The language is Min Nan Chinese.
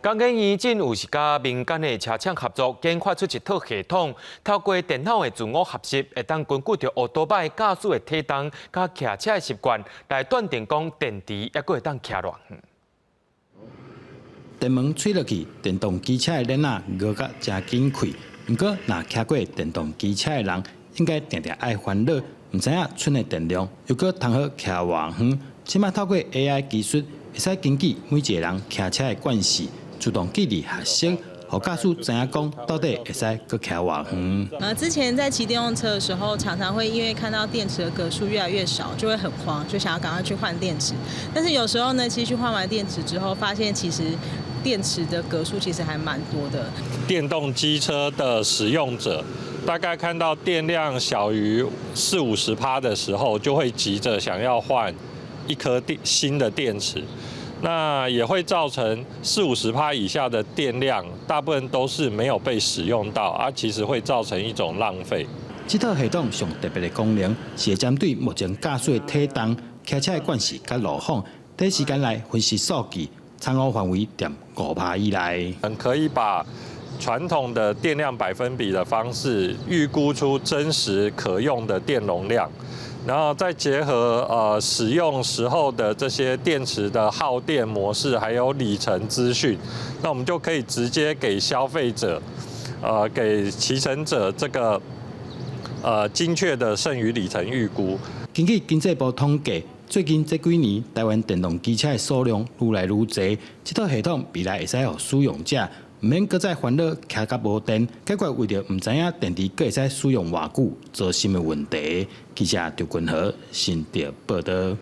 工研院這有是佮民間的車廠合作，研發出一套系統，透過電腦的自我學習，會當根據著歐多擺駕駛的體重佮騎車的習慣，來斷定講電池猶閣會當騎偌遠。電門吹落去，電動機車的鏈仔搖甲誠緊開。毋過，若騎過電動機車的人，應該定定愛煩惱，毋知影賰的電量猶閣通好騎偌遠。這馬透過 AI 技術，會使根據每一個人騎車的慣勢，自動記錄學習，予駕駛知影講到底會使閣騎偌遠。之前在騎電動車的時候，常常會因為看到電池的格數越來越少，就會很慌，就想要趕快去換電池。但是有時候呢，其實去換完電池之後，發現其實電池的格數其實還蠻多的。電動機車的使用者，大概看到電量小於四五十趴的時候，就會急着想要換一顆電新的電池。那也會造成四五十趴以下的電量，大部分都是沒有被使用到，啊，其實會造成一種浪費。這套系統上特別的功能，是會針對目前駕駛的體重、騎車的慣勢佮路況，短時間內分析數據，參考範圍佇5趴以內。可以把傳統的電量百分比的方式，預估出真實可用的電容量。然後再結合使用時候的這些電池的耗電模式，還有里程資訊，那我們就可以直接給消費者，給騎乘者這個精確的剩餘里程預估。根據經濟部統計，最近這幾年台灣電動機車的數量愈來愈濟，這套系統未來會使予使用者毋免閣再煩惱騎甲無電，解決為著毋知影電池閣會使使用偌久糟心的問題。記者張君和新竹報導。